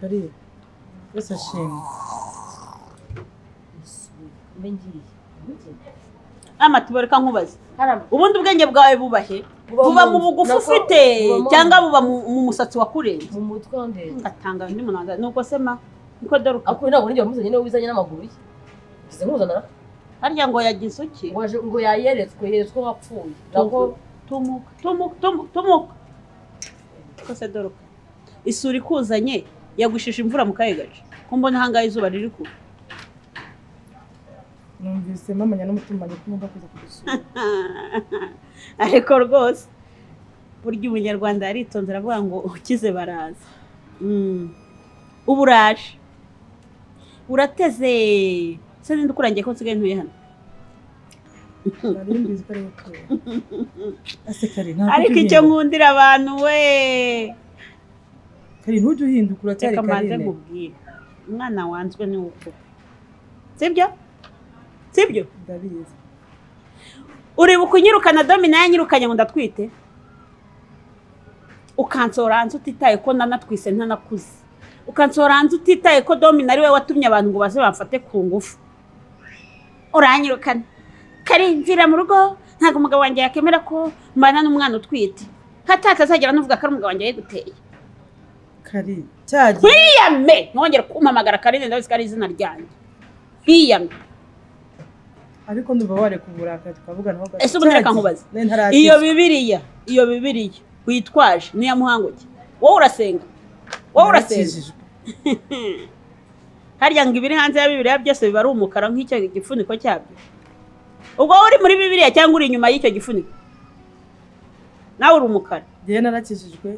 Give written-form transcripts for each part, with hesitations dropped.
Kariya wese ashimwe. Mbe ngiye. Amatibo, reka nkubaze, ubundi ubwenge bwawe bubahe? Buba mu bugufi ufite cyangwa buba mu musatsi wakurenze? Mu mutwe ndende. Ngatanga undi muntu nuko sema niko doruka. Ako ntabwo nijye wamuzanye, niwe wizanye n'amaguru ye. Ngize nkuzana. Harya ngo yagize uki? Ngo yayeretswe, yeretswe wapfuye. Nako tumuka, tumuka, tumuka, tumuka kose. Doruka, isuri ikuzanye yagushije imvura mu kahe gace ko mbona ahangaha izuba riri kuba? Numvise mamanya n'umutima wanjye ko ngomba kuza kugusura. Ariko rwose burya umunyarwanda yaritonze, aravuga ngo ukize baraza. Ubu uraje urateze se, ninde ukurangiye ko nsigaye ntuye hano? Nari mbizi ko ari wowe ese kare ntabwo. Ariko icyo nkundira abantu we! Kare, ntujye uhinduka, uracyari Reka mbanze Karine. nkubwire, umwana wanzwe niwe ukura, sibyo? Sibyo? Ndabizi. Uribuka unyirukana, domina yanyirukanye ngo ndatwite, ukansohora hanze utitaye ko nanatwise ntanakuze, ukansohora hanze utitaye ko domina ari we watumye abantu ngo baze bamfate ku ngufu. Uranyirukana, kari mvira mu rugo, ntabwo umugabo wanjye yakemera ko mbana n'umwana utwite, hatazagera n'uvuga ko ari umugabo wanjye yayiguteye. Kari cyagiye. Nkwiyame, ntongere kumpamagara Karine, ndabizi ko ari izina ryanjye, nkwiyame. Ariko ndumva wareka uburakari tukavugana aho gato. Ese ubundi reka Cyagiye. nkubaze. Nari ntarakizwa. Iyo bibiriya witwaje niya muhango ki? Wowe urasenga? Wowe urasenga? Narakijijwe. Harya ngo ibiri hanze ya Bibiliya byose biba ari umukara nk'icyo gifuniko cyabyo. Ubwo wowe uri muri Bibiliya cyangwa uri inyuma y'icyo gifuniko? Nawe uri umukara. Njyewe narakijijwe.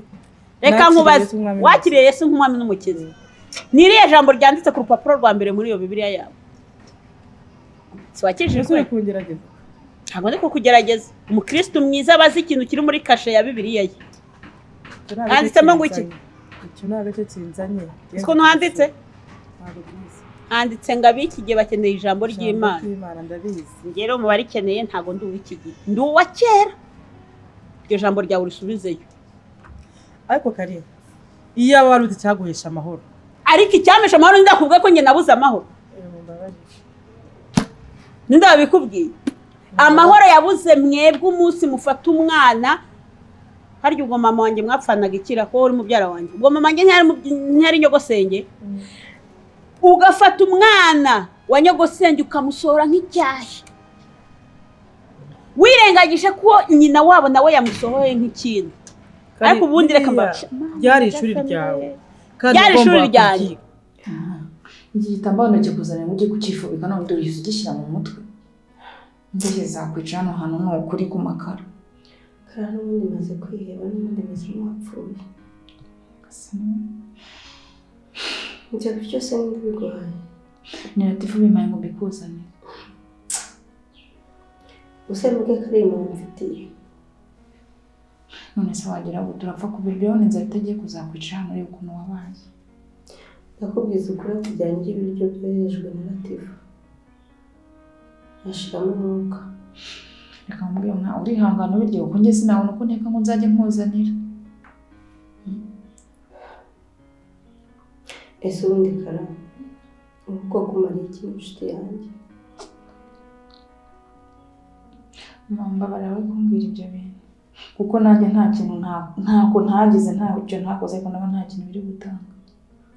Reka Nakiriye nkubaze. Yesu nk'umwami. Wakiriye Yesu nk'umwami n'umukiza. Ni iriya jambo ryanditse ku rupapuro rwa mbere muri iyo Bibiliya yawe? Si Ese wakijijwe? uri kungerageza? Ntabwo ndi kukugerageza. Umukristo mwiza aba azi ikintu kiri muri kashe ya Bibiliya ye. Icyo ntabwo Handitsemo ngo iki? kinzanye. Icyo ntabwo cyo kinzanye. Uzi ukuntu handitse? Ntabwo byiza. Handitse ngo ab'iki gihe bakeneye ijambo ry'Imana. Ry'Imana, ndabizi. Njye rero mu barikeneye ntabwo ndi uw'iki gihe, ndi uwa kera. Iryo jambo ryawe urisubizeyo. Ariko kare, iyo waba wari uzi icyaguhesha amahoro. Ariko icyamesha amahoro, ndakubwiye ko njye nabuze amahoro. Mumbabarire. Ninde wabikubwiye? Amahoro yabuze mwebwe umunsi mufata umwana. Harya ubwo mama wanjye mwapfanaga ikira ko uri mubyara wanjye? Ubwo mama wanjye ntiyari nyogosenge? Ugafata umwana wa nyogosenge ukamusohora nk'icyahi, wirengagije ko nyina wabo nawe yamusohoye nk'ikintu. Ariko ubundi reka Ryari ishuri ryawe kandi Ryari ishuri ugomba ryanjye. kuryiga. Iki gitambaro ndakikuzanira ngo ujye kucyifubika, none dore uhise ugishyira mu mutwe. Inzuki zakwica hano hantu, ni ukuri ku makaro. Kariya n'ubundi maze kwiheba, n'ubundi meze nk'uwapfuye. Ibyo byose ninde ubiguhaye? Ni Latifu bimpaye ngo mbikuzanire. Gusa mvuge ko ari impuhwe mfitiye? None se wagira ngo turapfa kubiryaho inzara itagiye kuzakwica hano? Ureba ukuntu wabaye. Ndakubwiza ukuri, kujyana ibiryo byoherejwe na Latifa nkashiramo umwuka. Reka nkubwire mwa, urihangana ubirye kuko njye sinabona uko nteka ngo nzajye nkuzanira. Ese ubundi kara, ubu koko umariye iki inshuti yanjye? Mbabarira we kumbwira ibyo bintu, kuko nanjye nta kintu ntako ntagize, ntacyo ntakoze, ariko ndabona nta kintu biri gutanga.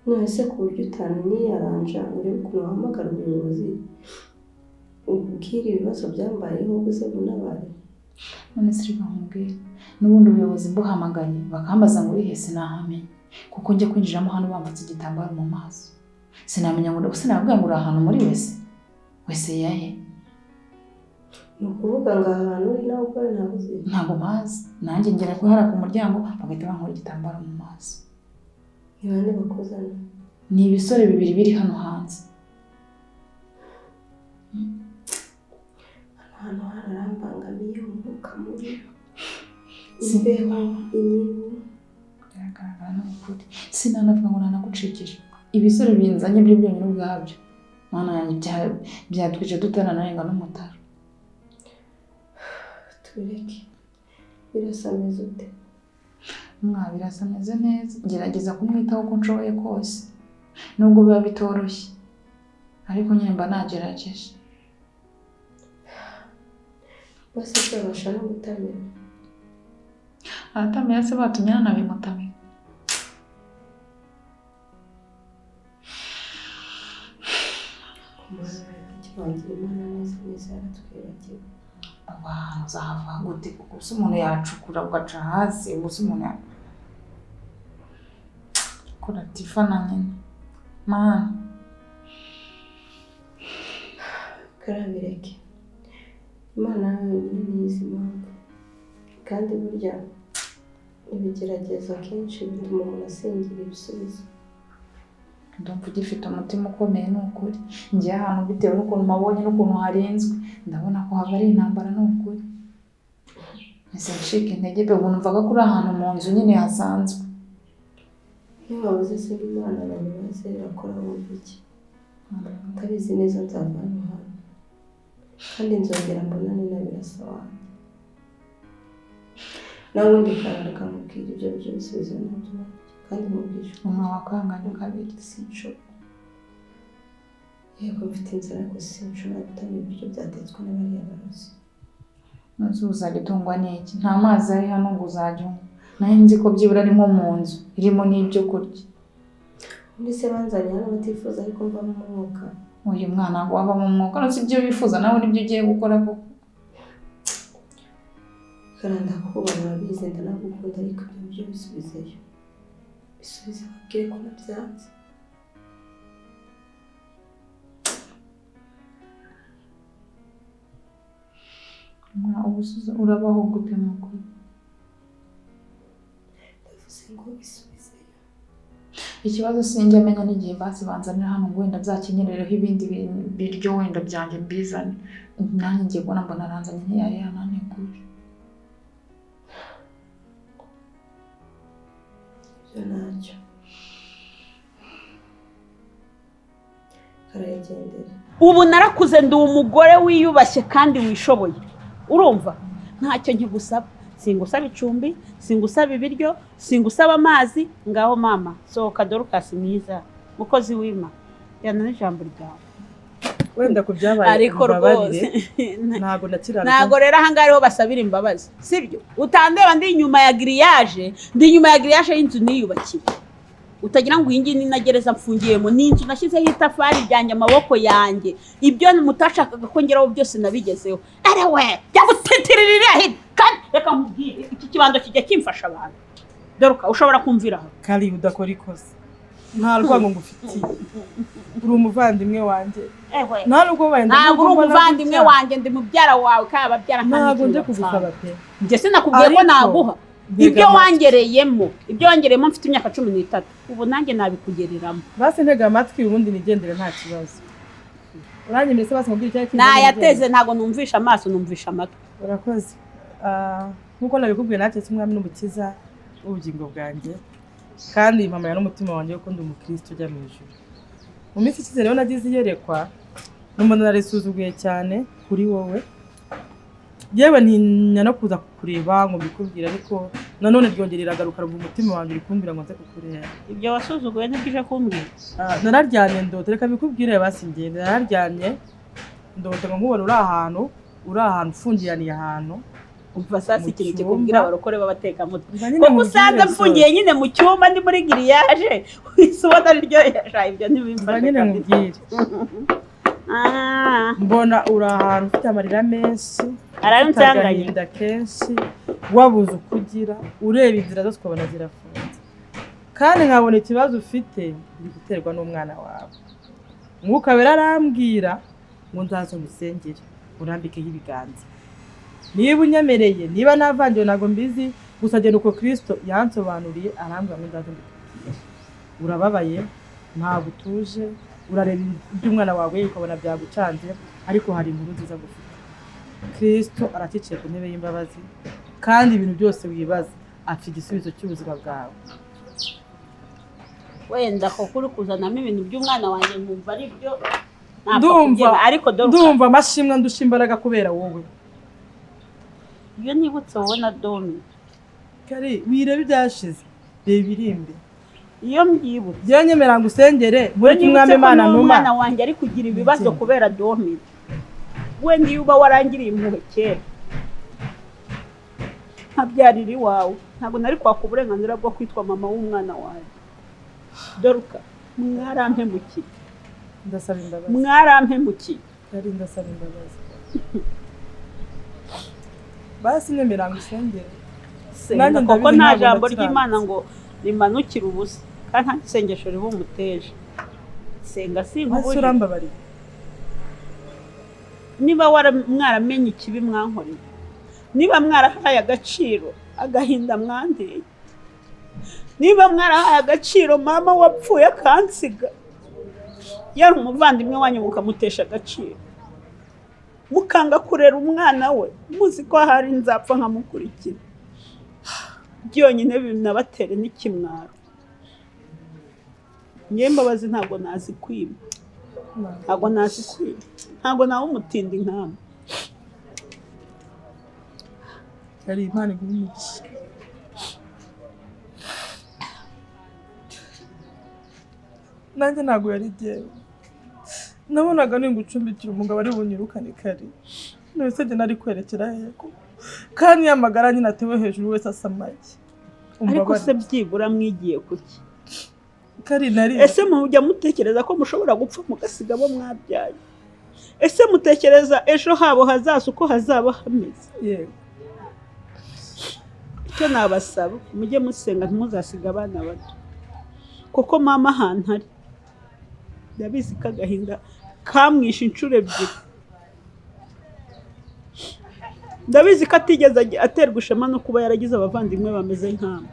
None se ku buryo utaniyaranja ngo urebe ukuntu wahamagara ubuyobozi ubwire ibibazo byambayeho, uze bunabare? None se reka nkubwire, n'ubundi ubuyobozi mbuhamagaye bakambaza ngo urihe, sinahamenya, kuko njya kwinjiramo hano bamfutse igitambaro mu maso, sinamenya ngo sinababwira ngo uri ahantu muri wese wese yahe. Ni ukuvuga ngo aha hantu uri nawe ubwawe ntawe uzi? Ntabwo mpazi nanjye. Ngera guhara ku muryango bagahita bankura igitambaro mu maso. Ni bande bakuzana? Ni ibisore bibiri biri hano hanze. Hano hantu hararambangamiye, umwuka mubi, imbeho, imibu. Biragaragara, ni ukuri sinanavuga ngo nanagucikije. Ibisore binzanye byo byonyine ubwabyo, Mana yanjye, byatwica tutaranarenga n'umutaro. Tubireke. Birasa ameze ute? Mwa, birasa ameze neza, ngerageza kumwitaho uko nshoboye kose. Nubwo biba bitoroshye, ariko nyine mba nagerageje. Bose se babasha no gutamira? Aratamira se batumye nanabimutamira. Kibangira Imana neza neza yaratwibagiwe. Abantu uzahava gute kuko se umuntu yacukura ugaca hasi, ubu se umuntu yakora Tifa na nyina. Mana. Karabireke. Imana yonyine niyo izi impamvu. Kandi burya ibigeragezo akenshi bituma umuntu asingira ibisubizo. Ndumva ugifite umutima ukomeye ni ukuri. Ngiye ahantu bitewe n'ukuntu mabonye n'ukuntu harinzwe, ndabona ko haba ari intambara ni ukuri. Ese ncika intege pe, ubu numvaga ko uri ahantu mu nzu nyine hasanzwe. Iyo babuze se Imana na nyuma se irakora wumva iki? Utabizi neza nzava hano hantu. Kandi nzongera mbonane na Birasa wanjye. Nawe ubundi karareka mubwira ibyo byo bisubizo nabyo nanjye. Kandi mubwije ukuri. Umuntu wakwihangana kabiri. Sinshobora. Yego mfite inzara ariko sinshobora gutamira ibiryo byatetswe na bariya barozi. Nzi uzajya utungwa n'iki? Nta mazi ari hano ngo uzajya unywa. Nayo nzi ko byibura ari nko mu nzu irimo n'ibyo kurya. Ubundi se banzanye hano batifuza ariko mvamo umwuka. Uyu mwana ngo wavamo umwuka, nzi ibyo wifuza nawe nibyo ugiye gukora koko. Karanda kubaha urabizi ndanagukunda ariko ibyo byo bisubizeyo. Bisubize babwire ko nabyanze. Ubu urabaho gute nukuri? Ndavuze ngo bisubizeyo. Ikibazo sinjya amenya n'igihe basi banzanira hano ngo wenda nzakenyerereho ibindi biryo wenda byanjye mbizane. Nanjye ngiye kubona mbona aranzanye ntiyari yananteguje. Ibyo ntacyo. Karayigendera. Ubu narakuze ndi umugore wiyubashye kandi wishoboye. Urumva? Ntacyo nkigusaba. Singusaba icumbi, singusaba ibiryo, singusaba amazi, ngaho mama, sohoka Dorcas mwiza, mukozi w'Imana. Jyana n'ijambo ryawe. Wenda ku byabaye Ariko rwose ntago nakiranuka. Ntago rero aha ngaha ariho basabira imbabazi, sibyo? Utandeba ndi inyuma ya grillage, ndi inyuma ya grillage y'inzu niyubakiye. Utagira ngo iyi ngiyi ni na gereza mfungiyemo, ni inzu nashyizeho itafari ryanjye, amaboko yanjye, ibyo mutashakaga ko ngeraho byose nabigezeho. Arewe, jya gutitirira hino kandi reka nkubwire, iki kibando kijya kimfasha abantu. Doruka ushobora kumvira aho. Kari udakora ikosa. Nta rwango ngufitiye. Uri umuvandimwe wanjye. Ewe. Nta nubwo wenda Ntabwo uri umuvandimwe wanjye, ndi mubyara wawe kandi ababyara nta Ntabwo nje n'ikintu kugusaba bapfana. pe. Njye sinakubwiye ko naguha. Ibyo wangereyemo mfite imyaka 13, ubu nanjye nabikugereramo. Basi ntega amatwi ubundi nigendere nta kibazo. Uranyemeye se basi nkubwire icyo kintu? Nayateze, ntabwo numvisha amaso, numvisha amatwi. Urakoze. Nkuko nabikubwiye naketse umwami n'umukiza w'ubugingo bwanjye, kandi impamya n'umutima wanjye ko ndi umukristo ujya mu ijuru. Mu minsi ishize rero nagize iyerekwa, numva narisuzuguye cyane kuri wowe. Yewe ntinya no kuza kukureba ngo mbikubwire, ariko nanone ryongera iragaruka rumva umutima wanjye uri kumbwira ngo nze kukureba. Ibyo wasuzuguye nibyo uje kumbwira? Nararyamye ndota, reka mbikubwire basi ngende. Nararyamye ndota ngo nkubona uri ahantu ufungiraniye ahantu. Umva sasa ikintu kikubwira abarokore b'abatekamutwe. Umva nyine Kuko nkubwire usanze so. mfungiye nyine mu cyumba ndi muri grillage, uhise ubona riryohera, ibyo ntibimfashe Umva nyine kabisa. nkubwire. Mbona uri ahantu ufite amarira menshi, Arayo ufite nsanganye. agahinda kenshi, wabuze uko ugira, ureba inzira zose ukabona zirafunze. Kandi nkabona ikibazo ufite biri guterwa n'umwana wawe. Mwuka wera arambwira ngo nzaze ngusengere, urambikeho ibiganza. Niba unyemereye, niba navangiwe ntabwo mbizi, gusa genda uko Kristo yansobanuriye arambwira ngo nzaze mbikubwire. Urababaye, ntabwo utuje, urareba iby'umwana wawe ukabona byagucanze, ariko hari inkuru nziza gufite. Kristo aracikiye ku ntebe y'imbabazi, kandi ibintu byose wibaza afite igisubizo cy'ubuzima bwawe. Wenda koko uri kuzanamo ibintu by'umwana wanjye nkumva ari byo. Ariko Ndumva amashimwe ndusha imbaraga kubera wowe. Iyo nibutse wowe na Domi. Kari wirebe ibyashize, reba ibiri imbere. Iyo mbyibutse, Njyewe nyemera ngo usengere muri nibutse umwami ko Imana numa. n'umwana wanjye ari kugira ibibazo kubera domino. Wenda iyo uba warangiriye impuhwe kera nkabyarira iwawe, ntabwo nari kwaka uburenganzira bwo kwitwa mama w'umwana wanjye. Doruka, mwarampemukiye. Ndasaba imbabazi. Mwarampemukiye. Yari ndasaba imbabazi. Basi nyemera ngo usengere. Senga, Nanjye kuko ndabizi nta ntabwo jambo ndakiranutse. ry'Imana ngo rimanukire ubusa, kandi nta isengesho riba umuteje. Senga Basi sinkubujije. urambabariye. Niba mwaramenye ikibi mwankoreye, niba mwarahaye agaciro agahinda mwanteye, niba mwarahaye agaciro mama wapfuye akansiga yari umuvandimwe wanyu mukamutesha agaciro, mukanga kurera umwana we muzi ko ahari nzapfa nkamukurikira, byonyine binabatere n'ikimwaro. Njyewe imbabazi ntabwo nazikwima, ntabwo nazikwima, ntabwo nawe umutindi nkamba. Yari Imana iguhe umugisha. Nanjye ntabwo yari jyewe. Nabonaga ningucumbikira umugabo ari bunyirukane kare. None se njye nari kwerekera hehe? Kandi yamagara nyine atewe hejuru wese asamaye. Ariko se byibura mwigiye kuki? Kari nari. Ese mujya mutekereza ko mushobora gupfa mugasiga abo mwabyaye? Ese mutekereza ejo habo hazaza uko hazaba hameze? Yego. Icyo nabasaba, mujye musenga ntimuzasiga abana bato, kuko mama ahantu ari ndabizi ko agahinda kamwishe inshuro ebyiri. Ndabizi ko atigeze aterwa ishema no kuba yaragize abavandimwe bameze nk'amwe.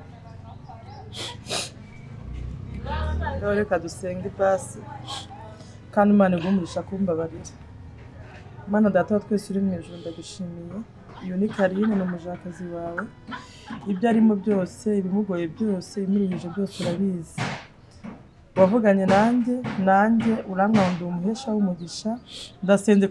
Rero reka dusenge basi, kandi Imana iguhe umugisha kumbabarira. Mana data wa twese uri mu ijuru, ndagushimiye. Uyu ni Karine, ni umujakazi wawe. Ibyo arimo byose, ibimugoye byose, ibimuruhije byose urabizi. Wavuganye nanjye, nanjye urankunda umuhesha w'umugisha. Ndasenze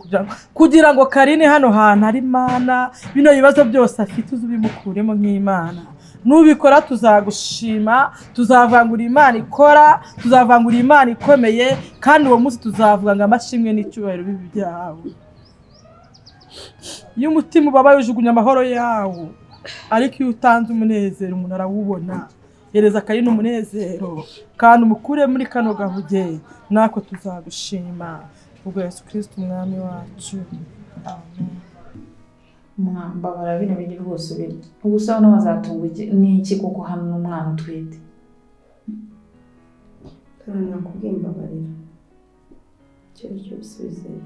kugira ngo Karine hano hantu ari Mana, bino bibazo byose afite uze ubimukuremo nk'Imana. Nubikora tuzagushima, tuzavangura Imana ikora, tuzavangura Imana ikomeye, kandi uwo munsi tuzavuga ngo amashimwe n'icyubahiro bibi byawe. Iyo umutima ubabaye ujugunya amahoro yawo, ariko iyo utanze umunezero umuntu arawubona. Hereza Karine umunezero kandi umukure muri kano gahuge, natwe tuzagushima. Ubwo Yesu Kristo umwami wacu. Amen. Mwambabara bino biryo rwose ubirya. Ubu se hano bazatungwa n'iki kuko hano n'umwana utwite? Kandi nakubwiye imbabarira. Icyo ari cyo bisubizeyo.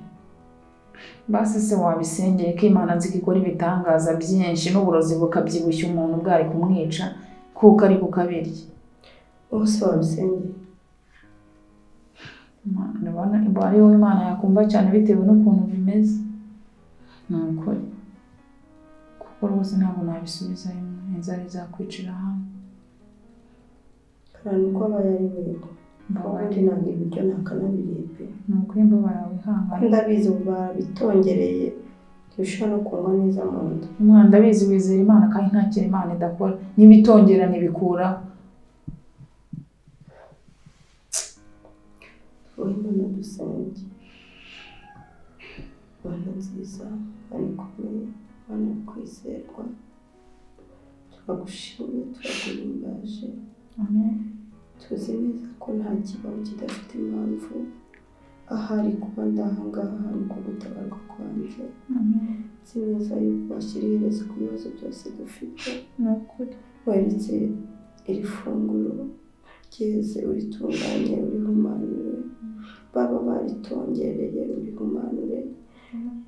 Basi se wabisengeye ko Imana nzi ko ikora ibitangaza byinshi n'uburozi bukabyibushya umuntu bwari kumwica kuko ari kukabirya. Wowe se wabisengeye? Ndabona ari wowe Imana yakumva cyane bitewe n'ukuntu bimeze. Ni ukuri. Kuko rwose ntabwo nabisubizayo, inzara izakwicira hano. Karani uko abaye ari wewe. Ubundi ntabwo ibiryo ntakanabiriye pe. Ni ukuri mbabara wihangane. Ndabizi ubu barabitongereye, ntibishobora no kungwa neza mu nda. Umwana ndabizi wizera Imana kandi nta kintu Imana idakora. N'ibitongera ntibikuraho. Wowe Imana dusenge. Mana nziza, Mana ikomeye, Mana kwizerwa, turagushimye, turaguhimbaje. Amen. Tuzi neza ko nta kibaho kidafite impamvu. Ahari kuba ndahangaha ni uko gutabarwa kwanjye. Amen. Nzi neza yuko washyira iherezo ku bibazo byose dufite. Ni ukuri. Weretse iri funguro ryeze, uritunganye, urihumanure. Baba baritongereye, urihumanure.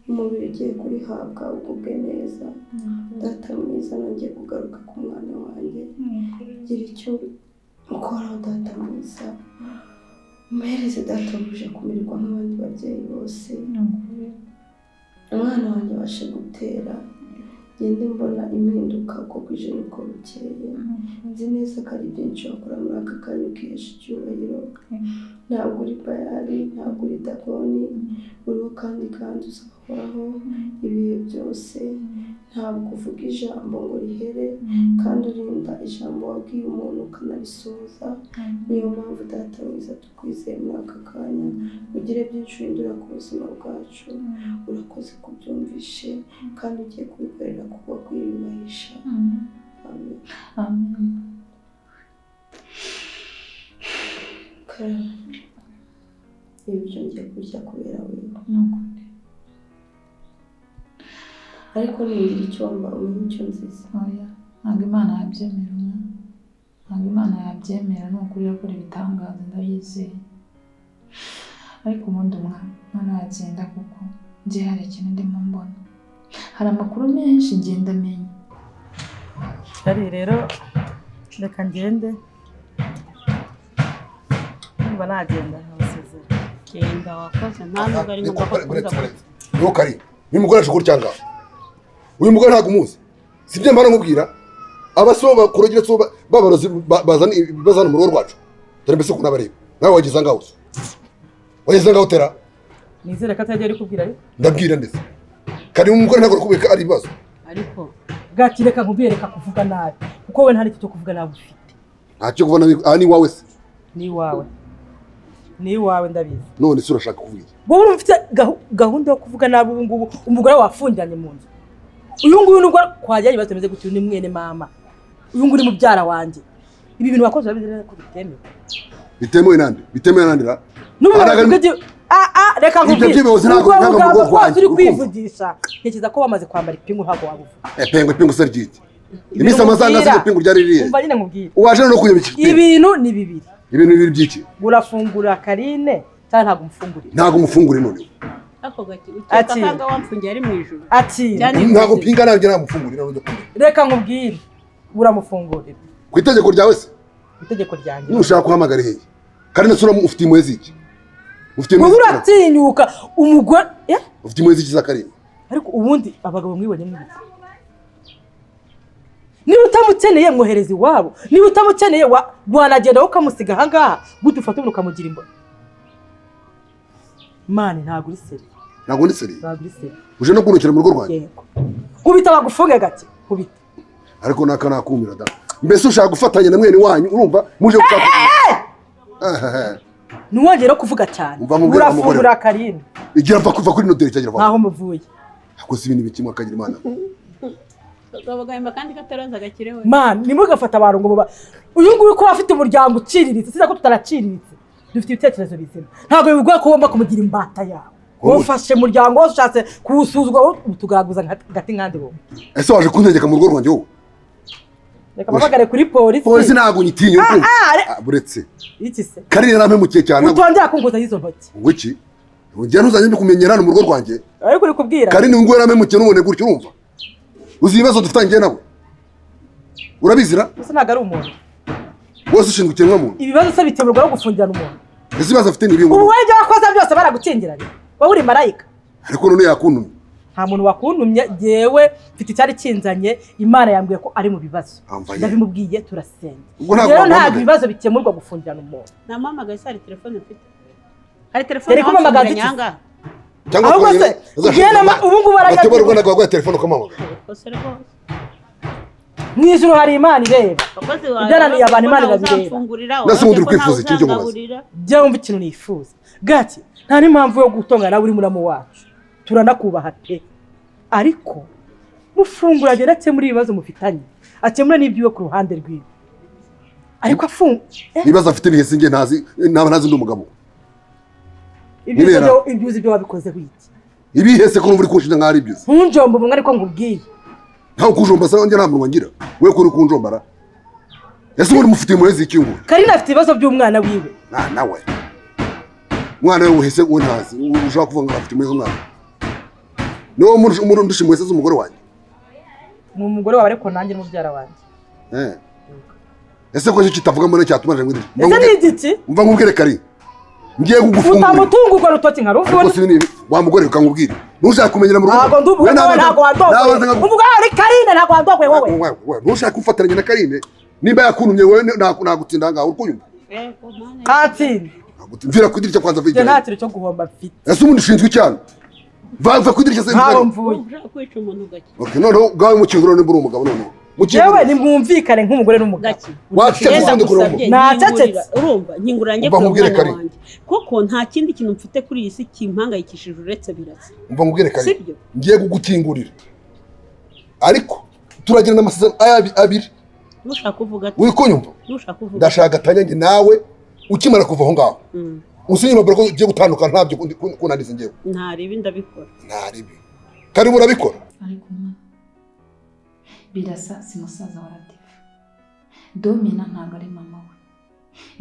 Umubiri ugiye kurihabwa ugubwe neza. Data mwiza, nongeye kugaruka ku mwana wanjye. Gira icyo ukoraho data mwiza, umuhereze data buje kumererwa nk'abandi babyeyi bose. Umwana wanjye abashe gutera, ngende mbona impinduka uko bwije n'uko bukeye. Nzi neza ko ari byinshi wakora muri aka kanya ukihesha icyubahiro. Ntabwo uri Bayali, ntabwo uri Dagoni, uriho kandi uzahoraho ibihe byose. Ntabwo uvuga ijambo ngo rihere, kandi urinda ijambo wabwiye umuntu ukanarisohoza. Niyo mpamvu Data mwiza tukwizeye muri aka kanya, ugire byinshi uhindura ku buzima bwacu. Urakoze kubyumvishe kandi ugiye kubikorera kuko kwiyubahisha. Amen. Amen. Karame, ibi byo ngiye kurya kubera wewe. Nukuri. Ariko ningira icyo mba, umenye icyo nziza. Oya, ntabwo Imana yabyemera umwana. Ntabwo Imana yabyemera, ni ukuri irakora ibitangaza ndabyizeye. Ariko ubundi umwana yagenda kuko njye hari ikintu ndimo mbona. Hari amakuru menshi ngenda menya. Ari rero reka ngende. Numva nagenda nkabasezera. Genda wakoze, nta nubwo ari ngombwa ko tuza. Niho kari. Uyu mugore aje gutya ngaho. Uyu mugore ntabwo umuzi. Sibyo mbara nkubwira. Abaso bakurogera so babarozi bazana bazana mu rugo rwacu. Dore mbese ukuntu abareba. Nawe wageze ngaho. Wageze ngaho tera. Nizere ko atajya ari kubwira ariko. Ndabwira ndetse. Kari umugore ntabwo kubeka ari ibibazo. Ariko Gati reka nkubwire, reka kuvuga nabi. Kuko we nta n'icyo kuvuga nabi ufite. Ntacyo kuvuga nabi, aha ni iwawe se. Ni iwawe. Ni iwawe ndabizi. None se urashaka kuvuga iki? Wowe urumva ufite gahunda yo kuvuga nabi ubu ngubu, umugore wafungiranye mu nzu. Uyu nguyu nubwo kwajya ibibazo bimeze gutyo ni mwene mama. Uyu nguyu ni mubyara wanjye. Ibi bintu wakoze urabizi neza ko bitemewe. Bitemewe nande? Bitemewe nande ra? Reka nkubwire. Ibyo by'ibibazo ntabwo mu rugo rwanjye. Uri kwivugisha. Ntekereza ko bamaze kwambara ipingu ntabwo wabuvuga. Pengo ipingu se ryiki? Iminsi amazanga se ipingu ryari ririye. Umva nyine nkubwire. Uwaje no kuyobya iki? Ibintu ni bibiri. Ibintu bibiri byiki? Urafungura Karine cyangwa ntabwo umufungurira? Ntabwo umufungurira none. Ako gati ukeka kanga wamfungiye ari mu ijuru. Ati ntabwo pinga nabyo namufungurira none. Reka nkubwire. Uramufungurira. Ku itegeko ryawe se? Itegeko ryanjye. Nushaka guhamagara hehe? Karine sura ufite imwezi iki? Ufite imwezi. Uratinyuka umugore ufite imwezi iki za Karine? Ariko ubundi abagabo mwibonye mwibiki. Niba utamukeneye mwohereza iwabo, niba utamukeneye wanagenda ukamusiga aha ngaha, gute ufata umuntu ukamugira imbona. Mani ntabwo uri seri. Ntabwo ndi seri. Ntabwo uri seri. Uje no kunukira mu rugo rwanjye. Yego. Kubita bagufunge gake, kubita. Ariko naka nakumira da. Mbese ushaka gufatanya na mwene wanyu urumva muje gushaka. Nuwongera kuvuga cyane. Urafungura Karine. Igira mva kuva kuri noteri cyagira va. Aho muvuye. Akoze ibintu bikimwa kagira Imana. Bagahemba kandi kataraza gakirewe. Man, nimugafata abantu ngo baba uyu nguyu ko afite umuryango uciriritse, siza ko tutaraciriritse. Dufite ibitekerezo bizima. Ntabwo bivuga ko ugomba kumugira imbata yawe. Wofashe umuryango wose ushatse kuwusuzugura utugaguza gati nkandi wowe. Ese waje kuntegeka mu rugo rwanjye wowe? Reka mpamagare kuri polisi. Polisi ntabwo nyitinya ukumva. Buretse. Iki se? Karine yarampemukiye cyane. Utongera kunguza izo ntoki. Ngo iki? Ujya ntuzanye mbikumenyera hano mu rugo rwanjye. Ariko uri kubwira. Karine ngo yarampemukiye n'ubone gutyo urumva. Uzi ibibazo dufitanye nabo. Urabizira? Gusa ntabwo ari umuntu. Wose ushinzwe ikiremwa muntu. Ibibazo se biterwa no gufungirana umuntu. Ese ibibazo afite ni ibintu. Ubu wowe ibyo wakoze byose baragukingiranye. Wowe uri marayika. Ariko none yakuntumye. Nta muntu wakuntumye, jewe mfite icyari kinzanye, Imana yambwiye ko ari mu bibazo. Ndabimubwiye turasenga. Rero ntabwo ibibazo bikemurwa gufungirana umuntu. Namuhamagaye se hari telefone mfite. Hari telefone wamfungiranye. Ahubwo se ubu ngubu arajya gutyo telefone ukamuhamagara. Mu ijuru hari Imana ireba. Ibyananiye abantu Imana irabireba. Nase ubundi uri kwifuza iki cyo mubaza? Jya wumva ikintu nifuza. Gati nta n'impamvu yo gutongana nawe uri muramu wacu. Turanakubaha pe. Ariko mufungura agera akemura ibibazo mufitanye. Akemura n'ibyiwe ku ruhande rwiwe. Ariko afunga. Ibibazo afite bihese nge ntazi naba ntazi ndi umugabo. Ibyo uzi ibyo wabikoze wiki. Ibihese ko uri kunshinja nka ari ibyo. Ntunjombe umunwa ariko ngubwiye. Ntawe kujomba se njye nta munwa ngira. We kuri kunjombara. Ese ubundi mufite impuhwe ziki ngo? Karine afite ibibazo by'umwana wiwe. Na nawe. Mwana we uhese we ntazi. Ushaka kuvuga ngo afite impuhwe z'umwana. Niwo murundusha impuhwe z'umugore wanjye. Ni umugore wawe ariko nanjye n'umubyara wanjye. Ese ko cyo kitavuga mbona cyatuma nje ngwire. Ese ni igiki? Umva nkubwire Karine. Ngiye kugufungura. Utamutungurwa rutoki nka ruvuna. Ariko si wa mugore ukangubwira. Ntushaka kumenyera mu rugo. Ntabwo ndubuwe ntabwo wandogoye. Umugore ari Karine ntabwo wandogoye wowe. Ntushaka gufataranya na Karine. Nimba yakuntumye wowe nagutsinda ngaho uri kunyumva. Atsinda. Mvira ku idirishya kwanza mvira. Nta kintu cyo guhomba mfite. Ese ubundi ushinzwe icyano? Va ku idirishya se. Ntaho mvuye. Ushaka kwica umuntu gake. Okay, noneho ubwawe mukingura nimba uri umugabo noneho. Yewe, Mukingura. nimwumvikane nk'umugore n'umugabo. Gake. Wacecetse Ngenda ubundi kurungu. gusabye, Nacecetse. nkingurira. Urumva, nkingurira njye Umva kureba nkubwire umwana Kari. wanjye, kuko nta kindi kintu mfite kuri iyi si kimpangayikishije uretse Birasa. Umva nkubwire Kari. Sibyo? Ngiye kugukingurira. Ariko turagirana amasezerano aya abiri. Nushaka kuvuga ati Uri kunyumva? Nushaka kuvuga. Ndashaka gatanya njye nawe ukimara kuva aho ngaho. Usinye impapuro ko ugiye gutandukana, ntabyo kunaniza njyewe. Ntaribi, ndabikora. Ntaribi. Karibu, urabikora. Ariko umwana Birasa si musaza wa Latifa, Domina ntabwo ari mama we,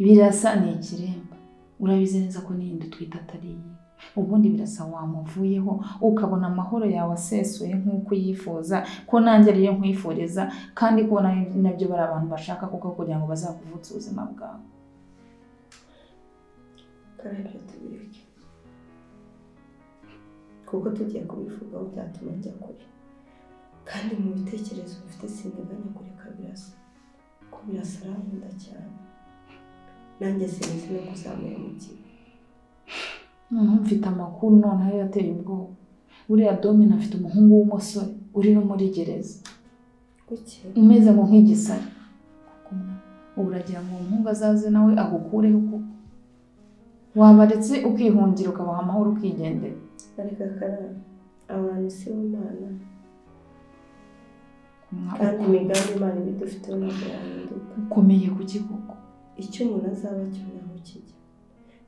Birasa ni ikiremba, urabizi neza ko n'iyindi twita atari iye. Ubundi Birasa wamuvuyeho ukabona amahoro yawe asesuye nk'uko uyifuza, ko nanjye ariyo nkwifuriza, kandi ko nabyo bari abantu bashaka kuko kugira ngo bazakuvutse ubuzima bwawe. Karabyo tubireke, kuko tugiye kubivugaho byatuma njya kure, kandi mu bitekerezo mfite sinteganya kureka Birasa, ko Birasa arankunda cyane, nanjye sinzi no kuzamuhemukira. Noneho mfite amakuru noneho yateye ubwoba. Buriya Domina afite umuhungu w'umusore uri no muri gereza. Kuki? Umeze ngo nk'igisare. Kuko ubu uragira ngo uwo muhungu azaze nawe agukureho, kuko wabaretse ukihungira ukabaha amahoro ukigendera. Ariko karara, abantu si bo Mana, kandi imigambi Imana ibidufiteho ntabwo yahinduka. Ukomeye kuki koko? Icyo umuntu azaba cyo ntaho kijya.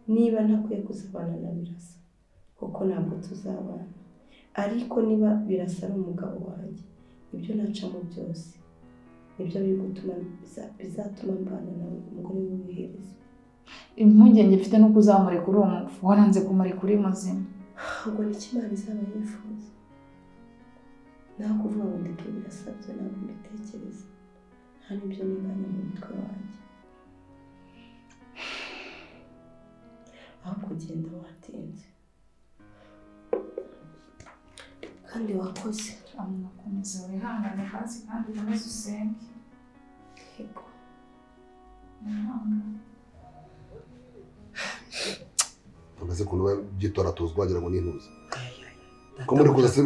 Niba ntakwiye kuzabana na Birasa, kuko ntabwo tuzabana, ariko niba Birasa ari umugabo wanjye, ibyo nacamo byose nibyo biri gutuma bizatuma mbana nawe umugore w'iherezo. Impungenge mfite nuko uzamureka uri umupfu, waranze kumureka uri muzima. Ubwo nicyo Imana izaba yifuza. Naho kuvuga ngo ndeke Birasabye, ntabwo mbitekereza, nta n'ibyo niganya mu mutwe wanjye. Aho kugenda watinze kandi wakoze. Komeza wihangane hasi kandi ukomeze usenge. Yego. Wihangane. Mbese ukuntu byitora tuzwa wagira ngo ni intuza. Ko muri kuza se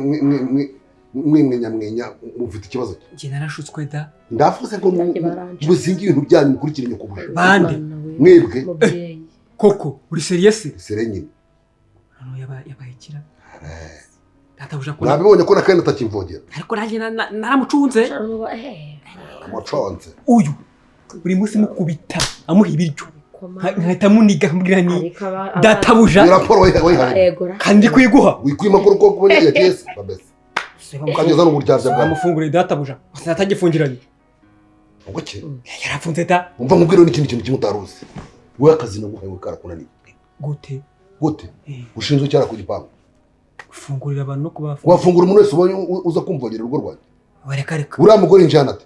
mwimwenyamwenya, mufite ikibazo ki? Njye narashutswe da. Ndavuze ngo Nanjye baranca. muzinge ibintu byanyu mukurikire nyokobuje. Bande. Mwana we, Mwebwe. mubyeyi. Koko uri serious? Sere nyine. Hano yabaye kira. Databuja ko Nabibonye ko na kandi atakimvogera. Ariko nanjye naramucunze. Amuconze. Uyu buri munsi mukubita amuha ibiryo, nkahita muniga nkambwira ni Ariko databuja. Iyo raporo wayihaye. Ego ra. Kandi ndi kuyiguha. Wikwima ko uko kubona yagiye se babese. Ukageza n'uburyarya bwawe. Amufunguriye databuja atagifungiranye. Ubwo ki? Yarafunze da. Umva nkubwire n'ikindi kintu kimwe utaruzi. Wowe akazi naguhaye we karakunaniye. Gute? Gute? Ushinzwe icyara ku gipangu. Gufungurira abantu no kubafungura. Wafungura umuntu wese ubonye uza kumvogera urugo rwanjye. Reka reka. Uriya mugore injyana ate?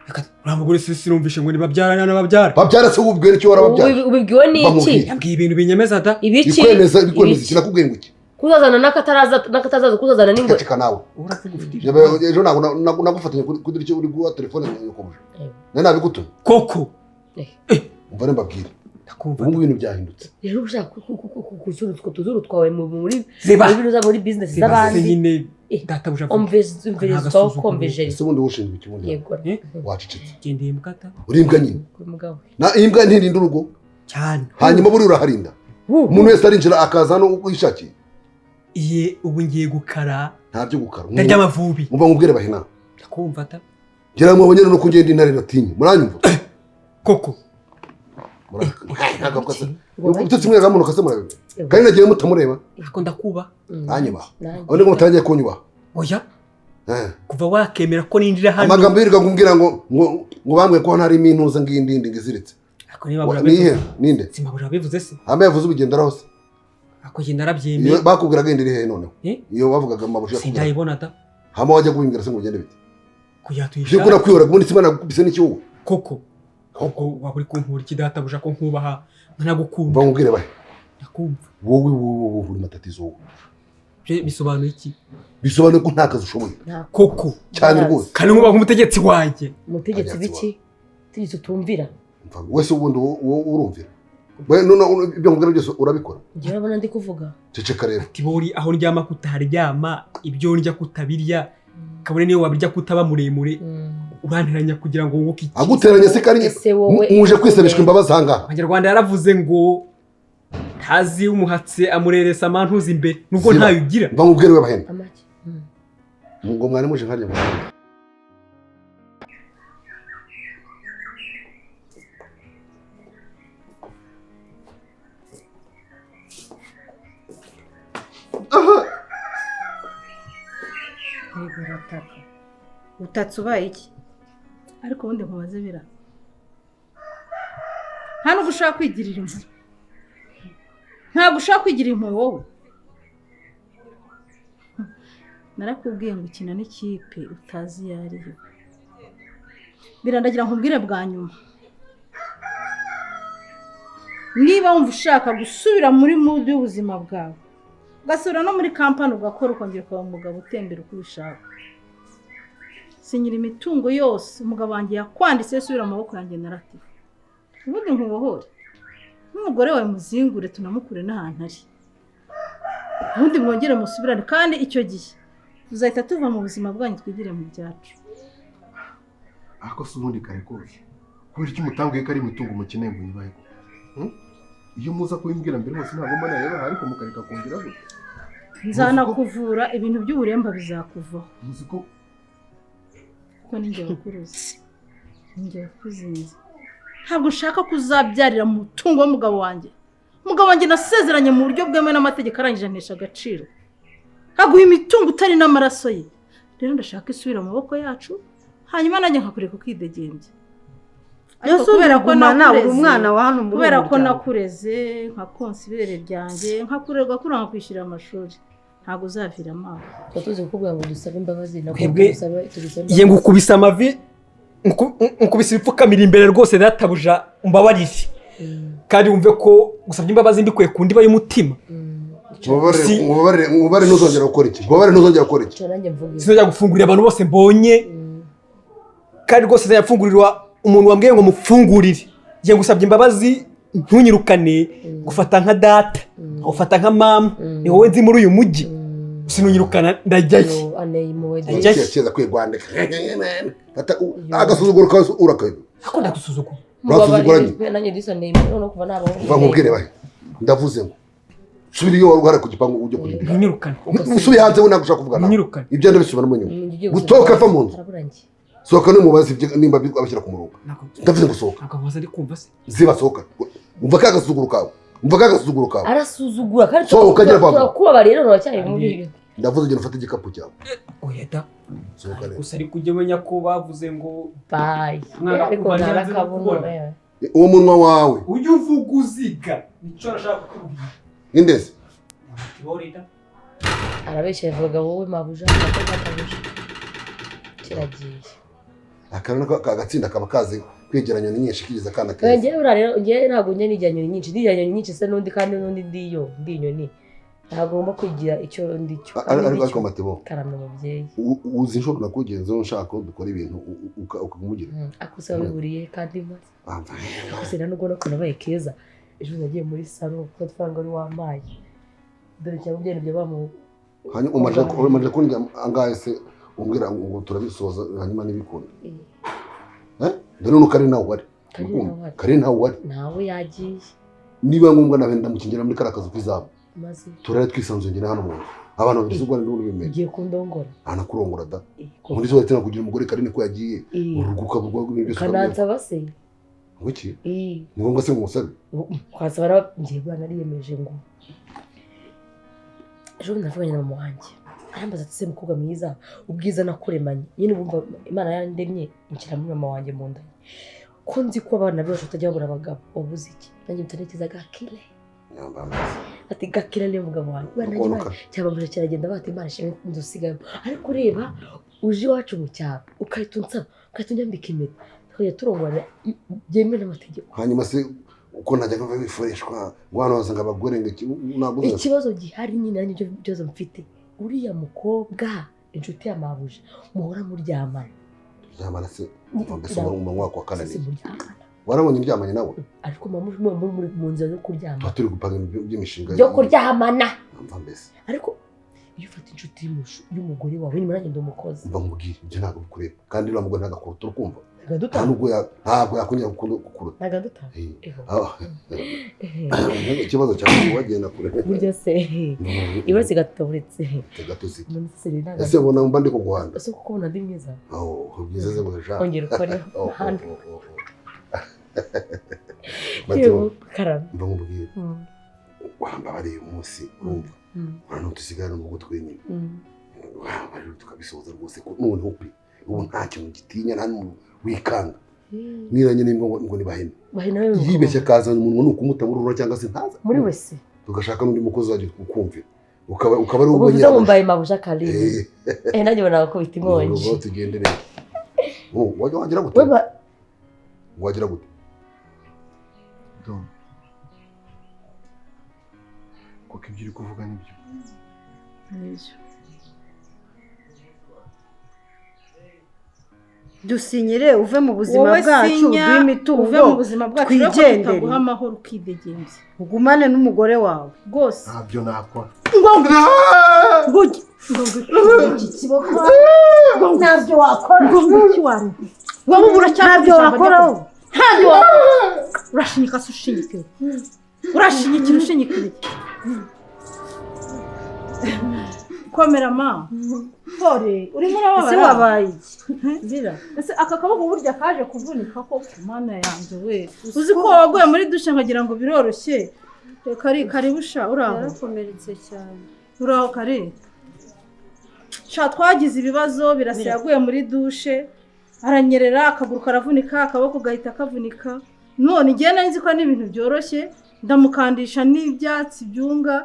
Reka, uriya mugore si sinumvishe ngo nibabyara n'ababyara. Babyara se ubwira icyo warababyara? Ubibwiwe n'iki? Bamubwire. Yambwiye ibintu binyemeza da. Ibiki? Bikwemeza Ibiki? iki? Nakubwiye ngo iki? Kuzazana n'akataraza kuzazana n'ingwe. Ceceka nawe. Uravuga ufite Ejo ntabwo nagufatanya kuri idirishya uri guha telefone nyokobuje. Nari nabigutumye. Koko. Umva rero mbabwire. Ndakumva. Ubu ngubu ibintu byahindutse. Rero ushaka kuzuru utwo tuzuru twawe muri Ziba. muri binuza muri business Ziba se z'abandi. nyine databuja avuga. Umviriza ukomvejeri. Ese ubundi wowe ushinzwe iki ubundi? Yego. Wacecetse. Gendeye mukata. Uri imbwa nyine. Kuri mugabo. Na imbwa ntirinda urugo. Cyane. Hanyuma buri uraharinda. Umuntu wese arinjira akaza hano uko yishakiye. Iye ubu ngiye gukara. Nta byo gukara. Ndarya amavubi. Umva nkubwire bahina. Ndakumva ta. Ngira ngo mwabonye no kungenda intare natinye. Muranyumva? Koko. Ututsi mwega muno kase murabebe. Kandi nagiye mutamureba. Ariko ndakuba. Nanyubaha. Aho niko mutangiye kunyubaha. Oya. Kuva wakemera ko ninjira hano. Amagambo yirirwa kumbwira ngo ngo bambwiye ko hano harimo intuza ngindi ngiziritse. Ariko niba bura Nihe? Ninde? Simabura bivuze se. Hame yavuze ubugenderaho se. Ako genda narabyemeye. Iyo bakubwiraga indi iri hehe noneho? Eh? Iyo bavugaga amabusha yakubwiraga. Sindayibona da. Hama wajya kubimbwira se ngo ugende bite? Kuya tuyisha. Byo kuna kwihora ubundi simana gukubise n'ikibuga. Koko. Koko waba uri kunkura iki databuja ko nkubaha nkanagukunda. Mva nkubwire bahe. Ndakumva. Wowe wowe wowe uri matatizo wowe. Byo bisobanuye iki? Bisobanuye ko nta kazi ushoboye. Koko. Cyane rwose. Kandi nkubaha nk'umutegetsi wanjye. Umutegetsi biki? Umutegetsi utumvira. Mva wese ubundi wowe urumvira. None ibyo nkubwira byose urabikora? Njyewe urabona ndi kuvuga. Ceceka rero. Tibori aho ndyama kutaharyama, ibyo ndya kutabirya, kabone niyo wabirya kutaba muremure, uranteranya kugira ngo wunguke iki? Aguteranya se kari muje kwisabishwa imbabazi ahangaha. Abanyarwanda yaravuze ngo ntazi umuhatse amureresa amantuza imbere nubwo ntayo ugira. Mva nkubwire we bahena. Ngo mwari muje nkarya mu. Utatse ubaye iki? Ariko ubundi nkubaze bira. Nta nubwo ushaka kwigirira impuhwe. Ntabwo ushaka kwigirira impuhwe wowe. Narakubwiye ngo ukina n'ikipe utazi iyo ariyo. Birandagira nkubwire bwa nyuma. Niba wumva ushaka gusubira muri mood y'ubuzima bwawe, ugasubira no muri kampani ugakora ukongera ukaba umugabo utembera uko ubishaka. Sinyira imitungo yose umugabo wanjye yakwanditse subira mu maboko yanjye naratifa. Ubundi nkubohore. N'umugore wawe muzingure tunamukure n'ahantu ari. Ubundi mwongere musubirane kandi icyo gihe tuzahita tuva mu buzima bwanyu twigire mu byacu. Ariko se ubundi kare kose kubera icyo umutambwiye ko ari imitungo mukeneye ngo nyibahe? Iyo muza kubimbwira mbere hose ntabwo mbona yabaha ariko mukareka kongera gutya. Nzanakuvura ibintu by'uburemba bizakuvaho. Muzi ko kuko ninjye wakuruzi. Ninjye wakuzinze. Ntabwo nshaka kuzabyarira mu mutungo w'umugabo wanjye. Umugabo wanjye nasezeranye mu buryo bwemewe n'amategeko arangije antesha agaciro. Aguha imitungo utari n'amaraso ye. Rero ndashaka isubira mu maboko yacu, hanyuma nanjye nkakureka ukidegembya. Ariko kubera ko nakureze nka konsa ibere ryanjye, nkakurerwa kuranga kwishyura amashuri, ntabwo uzavira amaho. Tuzi kukubwira ngo dusabe imbabazi nako tugusabe tugusabe. Ye ngukubisa amavi, nkubisa ibipfukamira imbere rwose databuja umbabarire. Kandi wumve ko gusabye imbabazi mbikuye ku ndiba y'umutima. Mubabare ntuzongera gukora iki. Mubabare ntuzongera gukora iki. Sinzongera gufungurira abantu bose mbonye. Kandi rwose nzayafungurira umuntu wambwiye ngo mufungurire. Ngiye gusabye imbabazi ntunyirukane, gufata nka data, ufata nka mama, ni wowe nzi muri uyu mujyi. Sinunyirukana ndajyayo. Keza kwirwandika. Agasuzuguro kawe urakaye. Ako ndagusuzugura. Urasuzugura nyine. Mva nkubwire bahe. Ndavuze ngo subira iyo wari ku gipangu ujye kurinda. Ntunyirukane. Usubiye hanze we ntabwo ushaka kuvugana. Ibyo ndabisubiramo nyuma. Gutoka ava mu nzu. Sohoka n'umubazi nimba abashyira ku murongo. Ndavuze ngo sohoka. Ntabwo ndi kumva se. Ziba sohoka. Umva ka gasuzuguro kawe. Umva ka gasuzuguro kawe. Arasuzugura kandi turakubabariye none uracyari muri ibi. Ndavuze ugenda ufate igikapu cyawe. Oya da. Sohoka rero. Gusa ariko ujye umenya ko bavuze ngo bye. Ariko narakabona. Uwo munwa wawe. Ujye uvuga uziga. Nicyo nashaka kukubwira. Indeze. Arabeshya avuga wowe mabuja akabuja. Kiragiye. Akarana kagatsinda kaba kazi kwegeranya ni nyinshi kigeza kana keza. Ngiye urarero ngiye ntago njye nijya nyoni nyinshi, nijya nyoni nyinshi se nundi kandi nundi ndiyo, ndi inyoni. Ntagomba kwigira icyo ndi cyo. Ariko Matebo. Karame mubyeyi. Uzi inshuro nakugenzeho nshaka ko dukora ibintu ukakumugira. Akuse wabihuriye kandi maze. Akuse nubwo no kunabaye keza. Ejo nagiye muri salo kuko twanga ari wamaye. Dore cyangwa byene byo bamu. Hanyuma umaje kundya angahe se umbwira ngo turabisoza hanyuma nibikunda. Dore nuko ari nawe wari. Kari nawe wari. Nawe yagiye. Niba ngombwa nawe ndamukingira muri karakazu kwizabo. Turare twisanzuye ngira hano mu nzu. Abantu babizugwa n'ubu bimeze. Ugiye kundongora. Anakurongora da. Muri zo batena kugira umugore Karine ko yagiye. Uruguka bwo ibintu byose. Kanansaba se. Ngo iki? Ni ngombwa se ngo musabe. Kwasaba ngiye bwana nariyemeje ngo. Ejo ndavuganye na mama wanjye. Arambaza ati se mukobwa mwiza ubwiza nakuremanye. Nyine ubumva Imana yarandemye inshyira muri mama wanjye mu nda. Ko nzi ko abana bose batajya babura abagabo wabuze iki? Nanjye mutanekezaga Gakire. Ati Gakire niyo mugabo wanjye. Cyababuje kiragenda bati Imana ishimwe ndusigamo. Ariko ureba uje iwacu mu cyaro ukahita unsaba ukahita unyambika impeta tukajya turongorana byemewe n'amategeko. Hanyuma se uko najyaga mva bifureshwa ngo hano wasanga abagore ngo ntabwo ikibazo gihari nyine nanjye icyo kibazo mfite uriya mukobwa inshuti ya mabuja muhora muryamana. Muryamana se mbese mu mwaka wa kane muryamana. Warabonye ndyamanye nawe? Ariko mama muri mu nzira yo kuryama. Tuba turi gupanga ibintu by'imishinga. Byo kuryamana. Mva mbese. Ariko iyo ufata inshuti y'umugore wawe nyuma nanjye ndi umukozi. Mva nkubwire, ibyo ntabwo bikureba. Kandi uriya mugore ntabwo akuruta, urukumva? Ntabwo Nubwo ntabwo yakongera kukuruta. Ntabwo aduta. Ikibazo cyawe wagenda kure. Burya se ibaze gatoburetse. Gatozi. Ese ubona mba ndi kuguhanda? Ese kuko ubona ndi mwiza? Oh, byiza ze gusa. Ongera ukore. Mateo, mva nkubwire. Wambabariye umunsi urumva. Urano tusigara mu rugo twenyine. Wambabariye tukabisoza rwose ko noneho pe ubu nta kintu gitinya nta wikanga. Niranye n'imbwa ngo nibahene. Yibeshya akazana umuntu ni ukumutamurura cyangwa se ntaza. Muri wese. Tugashaka n'undi mukozi wajya kukumvira. Ukaba ari ubwo nyine. Ubu mbaye mabuja Karine. Nanjye bona bakubita inkongi. Ngo tugende rero. Wagira gute? Wagira gute? Dom. Kuko ibyo uri kuvuga nibyo. Nibyo. Dusinyire uve mu buzima bwacu duhe imitungo uve mu buzima bwacu twigendere tuguha amahoro ukidegembye ugumane n'umugore wawe rwose. Ntabyo nakora. Ntabyo wakora. Ntabyo wakora. Ntabyo wakora. Urashinyika se ushinyikira. Urashinyikira ushinyikira. Komera ma. Pore, urimo urababara. Ese wabaye iki? Bira. Ese aka kaboko burya kaje kuvunika ko mana yanjye we. Uzi ko waguye muri dushe nkagira ngo biroroshye. Kari karibusha uraho. Yarakomeretse cyane. Uraho kari. Sha twagize ibibazo birasa yaguye muri dushe. Aranyerera akaguru karavunika akaboko gahita kavunika. None igihe nari nzi ko ari ibintu byoroshye ndamukandisha n'ibyatsi byunga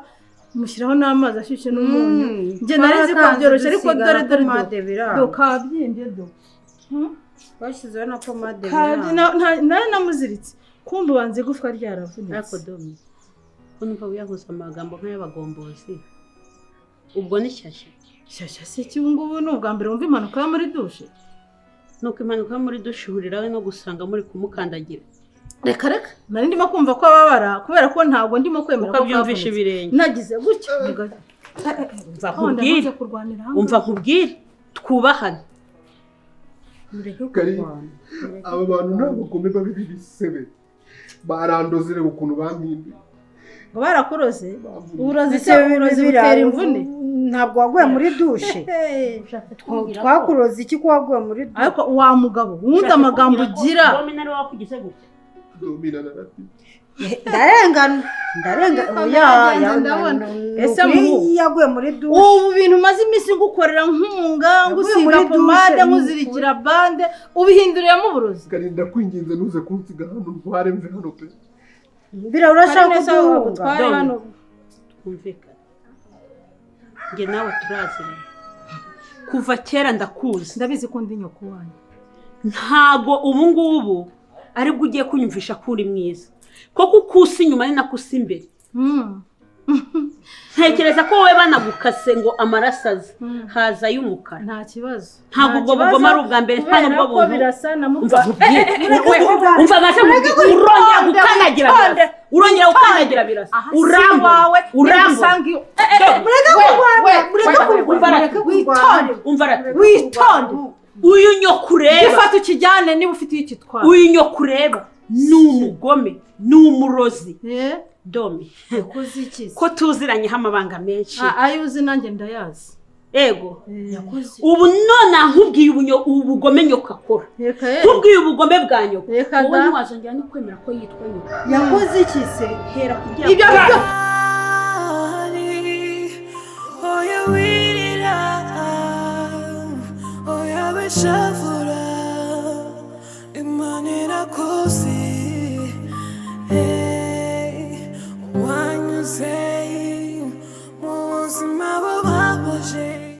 mushyiraho n'amazi ashyushye n'umunyu. Njye nari nzi ko byoroshye ariko dore dore do kabyimbye do. Bashyizeho na pomade nari namuziritse kumva ubanza igufwa ryaravunitse. Ariko domi ko numva wiyahuza amagambo nk'ay'abagombozi ubwo ni shyashya. Shyashya si iki ubu ngubu ni ubwa mbere wumva impanuka yo muri dushe. Nuko impanuka yo muri dushe ihuriraho no gusanga muri kumukandagira. Reka reka nari ndimo kumva ko ababara kubera ko ntabwo ndimo kwemera ko byumvisha ibirenge nagize gutya. Umva nkubwire twubahane. Aba bantu ntabwo bagome babi bisebe barandozere ukuntu bampinduye. Ngo barakuroze uburozi se uburozi butera imvune. Ntabwo waguye muri dushe. Twakuroze iki ko waguye muri dushe? Ariko wa mugabo wundi amagambo ugira. Ndarengana ndabona ese mu yaguye muri dushe. Ubu bintu maze iminsi ngukorera nkunga ngusiga pomade nkuzirikira bande ubihinduriyemo uburozi. Karinda kwinginze ntuze kunsiga hano ntware mve hano pe. Bira urashaka kuduhunga. Twumvikane. Njye nawe turaziranye kuva kera ndakuzi. Ndabizi ko ndi nyoko wanyu. Ntago ubu ngubu aribwo ugiye kunyumvisha ko uri mwiza koko ukusa inyuma ni nako usa imbere. Ntekereza ko wowe banagukase ngo amaraso aze haza ay'umukara. Nta kibazo. Ntabwo ubwo bugoma ari ubwa mbere nta nubwo buntu. Birasa na umva maze urongera gukandagira birasa. Urongera gukandagira birasa. Urambura urambura. Witonde. Uyu nyokureba gifata ukijyane niba ufite iyo kitwara. Uyu nyokureba ni umugome ni umurozi. Domi ko tuziranyeho amabanga menshi. Ayo uzi nanjye ndayazi. Ego ubu none nkubwiye ubugome nyoka akora. Nkubwiye ubugome bwa nyoko. Wowe ntiwazongera no kwemera ko yitwa nyoko. Yakoze iki se? Hera kugira ibyo byo. Shavura Imana irakoze, hey, wanyuze.